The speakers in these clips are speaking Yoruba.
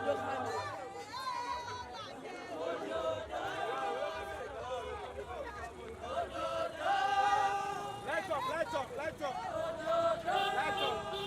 Light up, light up, light up. Light up.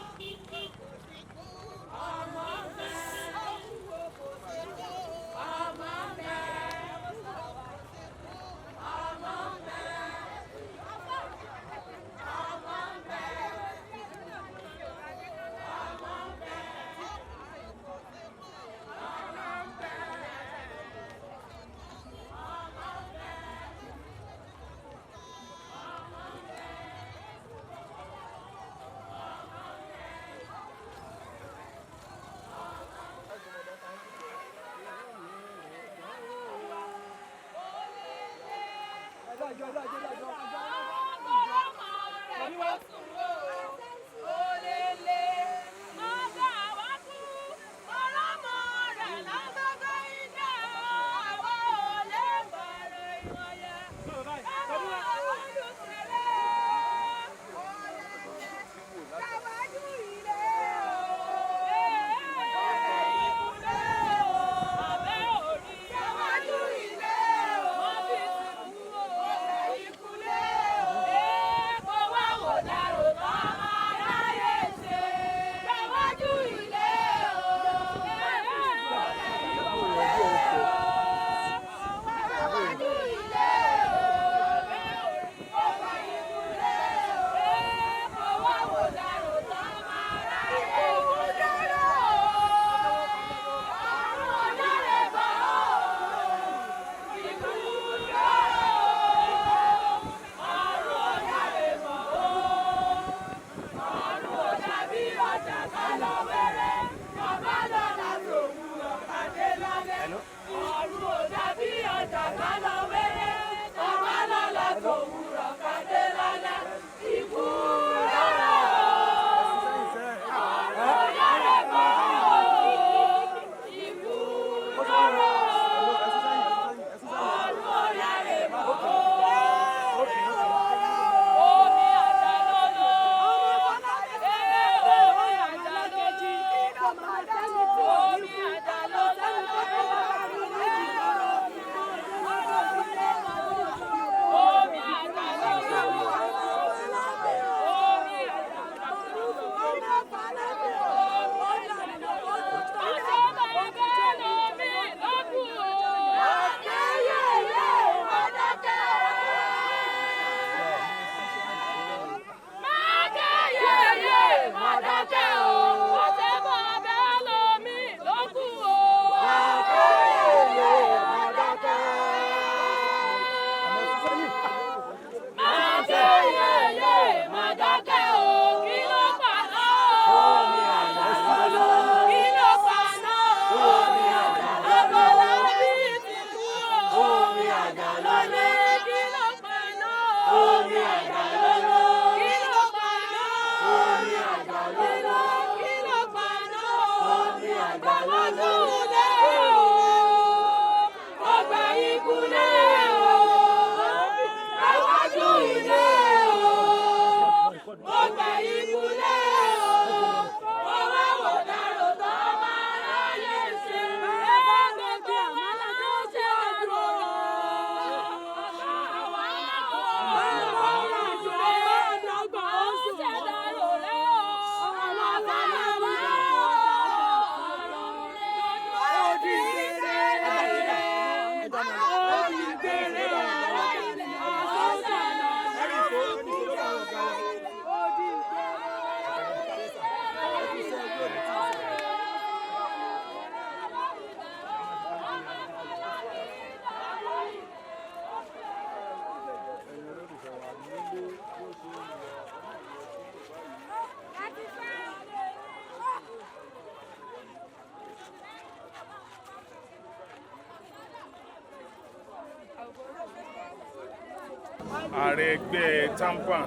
Ààrẹ ẹgbẹ́ TAMPAN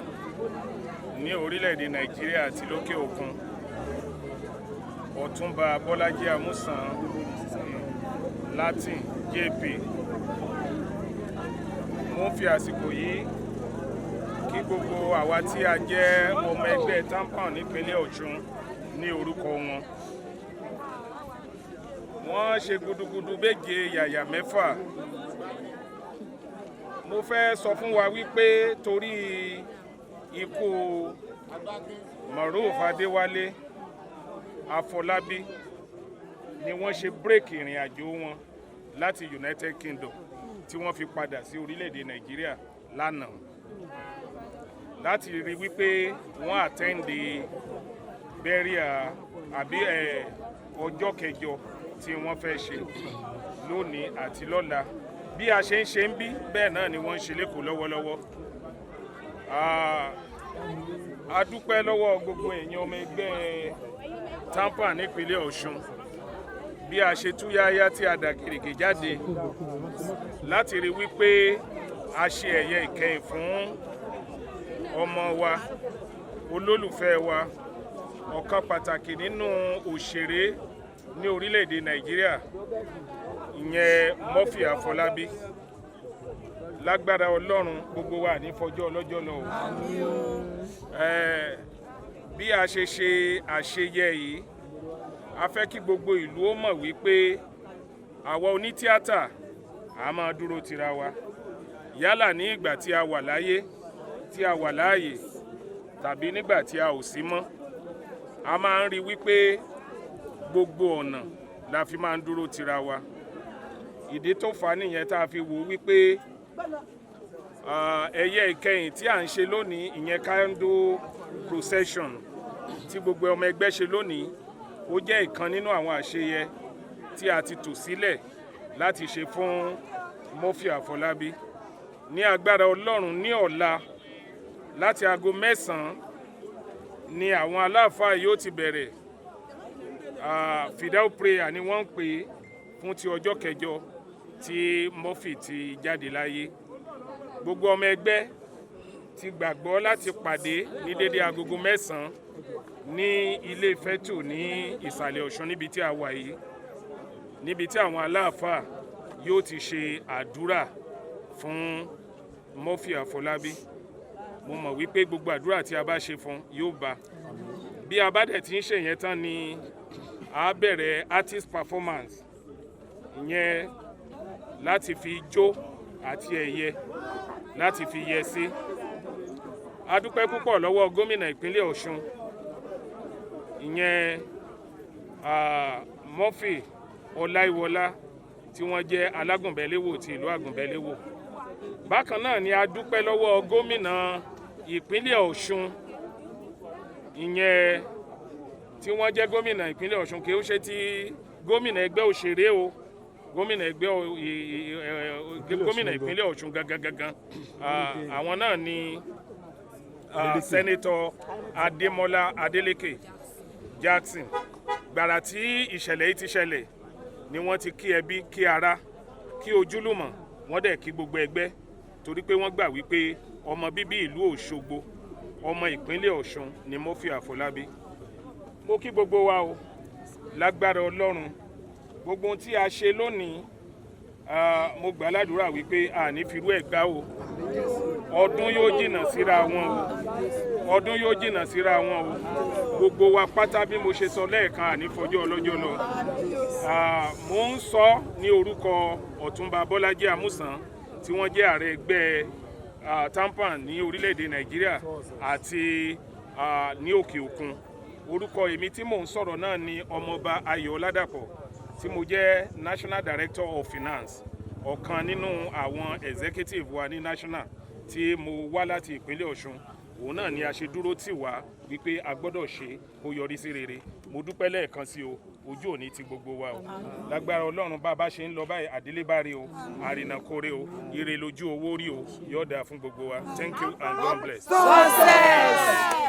ní orílẹ̀-èdè Nàìjíríà àti lókè òkun, Ọ̀túnba Bọ́lájí Amúsàn Latin JP, mo ń fi àsìkò yìí kí gbogbo àwa tí a jẹ́ ọmọ ẹgbẹ́ TAMPAN nípínlẹ̀ Ọ̀ṣun ní orúkọ wọn. Wọ́n ṣe gudugudu méje yàyà mẹ́fà. Mo fẹ́ sọ fún wa wípé torí ikú Moruf Adéwálé Afọlábí ni wọ́n ṣe break ìrìn àjò wọn láti United Kingdom tí wọ́n fi padà sí orílẹ̀-èdè Nàìjíríà lánàá láti rí wípé wọ́n attend burial àbí ọjọ́ kẹjọ tí wọ́n fẹ́ ṣe lónìí àti lọ́la. Bí a ṣe ń ṣe ń bí, bẹ́ẹ̀ náà ni wọ́n ń ṣe l'Ékòó lọ́wọ́lọ́wọ́. A dúpẹ́ lọ́wọ́ gbogbo èèyàn ọmọ ẹgbẹ́ TAMPAN nípínlẹ̀ Ọ̀ṣun, bí a ṣe túyáyá tí a dà gèrègè jáde láti rí wípé a ṣe ẹ̀yẹ ìkẹyìn fún ọmọ wa, olólùfẹ́ wa, ọ̀kan pàtàkì nínú òṣèré ní orílẹ̀-èdè Nàìjíríà, ìyẹn Murphy Àfọlábí. Lágbára Ọlọ́run, gbogbo wa ní fọjọ́ ọlọ́jọ́ lọ o. Bí a ṣe ṣe àṣeyẹ yìí, a fẹ́ kí gbogbo ìlú ó mọ̀ wípé àwa onítíátà, a máa dúró tira wa, yálà ní ìgbà tí a wà láyé, tí a wà láàyè, tàbí nígbà tí a ò sí mọ́. A máa ń rí wípé gbogbo ọ̀nà la fi máa ń dúró tira wa. Ìdí tó fà á nìyẹn tá a fi wò wípé ẹ̀yẹ ìkẹyìn tí à ń ṣe lónìí, ìyẹn candle procession tí gbogbo ọmọ ẹgbẹ́ ṣe lónìí, ó jẹ́ ìkan nínú àwọn àṣeyẹ tí a ti tò sílẹ̀ láti ṣe fún Murphy Àfọlábí. Ní agbára Ọlọ́run, ní ọ̀la láti aago 9 ni àwọn aláàfáà yóò ti bẹ̀rẹ̀ fidau prayer ni wọ́n ń pè é, fún ti ọjọ́ kẹjọ tí Murphy ti jáde láyé. Gbogbo ọmọ ẹgbẹ́ ti gbàgbọ́ láti pàdé ní dédé agogo 9 ní ilé Fẹ́tù ní ìsàlẹ̀ Ọ̀ṣun, níbi tí a wà yìí, níbi tí àwọn aláàfáà yóò ti ṣe àdúrà fún Murphy Àfọlábí. Mo mọ̀ wípé gbogbo àdúrà tí a bá ṣe fún yóò bá. Bí a bá dẹ̀ ti ń ṣe yẹn tán ni a bẹ̀rẹ̀ artist performance, ìyẹn láti fi jó àti ẹ̀yẹ láti fi yẹ sí. A dúpẹ́ púpọ̀ lọ́wọ́ gómìnà ìpínlẹ̀ Ọ̀ṣun, ìyẹn Murphy Ọláìwọlá, tí wọ́n jẹ́ alágùnbẹ́léwò ti ìlú Àgùnbẹ́léwò. Bákan náà ni a dúpẹ́ lọ́wọ́ gómìnà ìpínlẹ̀ Ọ̀ṣun, ìyẹn tí wọ́n jẹ́ gómìnà ìpínlẹ̀ Ọ̀ṣun, kì í ṣe ti gómìnà ẹgbẹ́ òṣèré o, gómìnà ẹgbẹ́ gómìnà ìpínlẹ̀ Ọ̀ṣun gangan gangan. Àwọn náà ni Senator Adémọ́lá Adélékè Jackson. Gbàrà tí ìṣẹ̀lẹ̀ yìí ti ṣẹlẹ̀ ni wọ́n ti kí ẹbí, kí ará, kí ojúlùmọ̀, wọ́n dẹ̀ kí gbogbo ẹgbẹ́, torí pé wọ́n gbà wípé ọmọ bíbí ìlú Òṣogbo, ọmọ ìpínlẹ̀ Ọ̀ṣun ni Murphy Àfọlábí. Mo kí gbogbo wa o. Lágbára Ọlọ́run, gbogbo ohun tí a ṣe lónìí, mo gbà ládùúrà wípé a ní firú ẹ̀ gbá o. Ọdún yóò jìnnà síra wọn o, ọdún yóò jìnnà síra wọn o. Gbogbo wa pátá, bí mo ṣe sọ lẹ́ẹ̀kan, àní fọjọ́ ọlọ́jọ́ lọ. Mo ń sọ ní orúkọ Ọ̀túnba Bọ́lájí Amúsàn, tí wọ́n jẹ́ ààrẹ ẹgbẹ́ TAMPAN ní orílẹ̀-èdè Nàìjíríà àti ní òkè òkun. Orúkọ èmi tí mò ń sọ̀rọ̀ náà ni Ọmọọba Ayọ̀ Ọládàpọ̀, tí mo jẹ́ National Director of Finance, ọ̀kan nínú àwọn executive wa ní national, tí mo wá láti ìpínlẹ̀ Ọ̀ṣun. Òun náà ni a ṣe dúró tì wá wípé a gbọ́dọ̀ ṣe kó yọrí sí rere. Mo dúpẹ́ lẹ́ẹ̀kan sí o. Ojú òní ti gbogbo wa o. Lágbára Ọlọ́run, bá a bá ṣe ń lọ báyìí, àdélébáre o, àrìnàkóre o, ire lójú owó rí o, yóò dáa fún gbogbo wa. Thank you and God bless. Success!